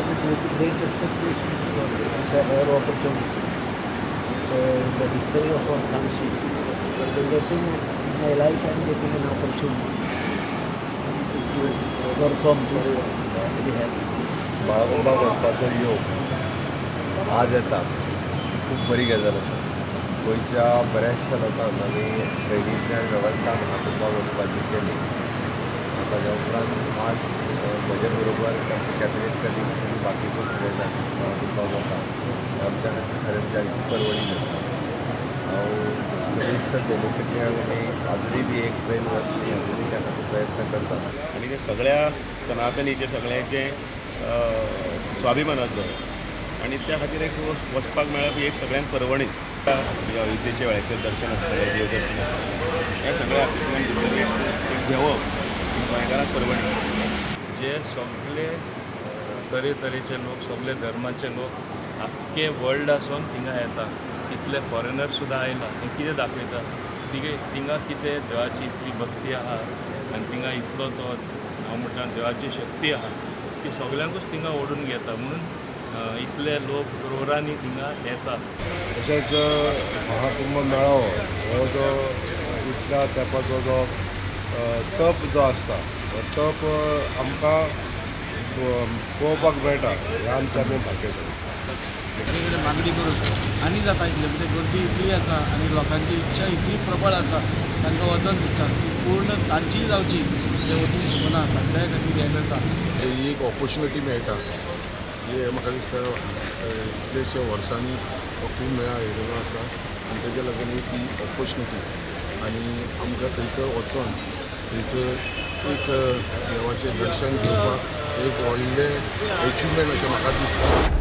with great expectation because it's a rare opportunity. So in the history of our country, but getting in my life, I am getting an opportunity to perform this. I am very happy. महाकुंभाक वचपाचो योग आज येता ही खूब बरी गजाल आसा. गोंयच्या बऱ्याचशा लोकांक आमी ट्रेनींतल्यान वेवस्था महाकुंभाक वचपाची केली. ताज्या उपरांत आज म्हजे बरोबर आमचे कॅबिनेट कलिग्स आनी बाकीचे सगळे जाण महाकुंभाक वता. आमच्या खातीर खरें म्हणजे आयची पर्वणी आसा. हांव समेस्त बेनिफिटी आमी आजुनूय बी एक ट्रेन वतली, आजुनूय त्या खातीर प्रयत्न करता. आणि ते सगळ्या सनातनीचे सगळ्यांचे स्वाभिमानाचो आणि त्या खातीर एक वचपाक मेळप ही एक सगळ्यांक परवणीच. अयोध्येच्या वेळाचेर दर्शन आसतलें, देवदर्शन आसतलें, हें सगळें हातूंतल्यान भितर एक एक घेवप ही गोंयकारांक परवणी. जे सगळे तरेतरेचे लोक, सगळे धर्माचे लोक आख्खे वर्ल्डासून थिंगा येता. इतले फॉरेनर सुद्दां आयला. हें कितें दाखयता? तिगे थिंगा कितें देवाची इतली भक्ती आहा आनी थिंगा इतलो तो हांव म्हणटा देवाची शक्ती आहा की सगल्यांकूच थिंगा ओडून घेता, म्हणून इतले लोक क्रोरांनी थिंगा येता. तशेंच महाकुंभ मेळावो हो जो इतल्या तेंपाचो जो तप जो आसता, हो तप आमकां पळोवपाक मेळटा, हें आमचें आमी भाग्य समजता. ताचे कडेन मागणी करून आनी जाता इतलें, कित्याक गर्दी इतली आसा आनी लोकांची इच्छा इतली प्रबळ आसा, तांकां वचन दिसता की पूर्ण तांचीय जावची, जे वचूंक शकना तांच्याय खातीर हें करता. ही एक ऑपॉर्च्युनिटी मेळटा ही म्हाका दिसता कितलेशे वर्सांनी हो खूब मेळा येयलेलो आसा आनी तेज्या लागून एक ही ऑपॉर्च्युनिटी आनी आमकां थंयसर वचोन थंयसर एक देवाचें दर्शन घेवपाक एक व्हडलें एचिवमेंट अशें म्हाका दिसता.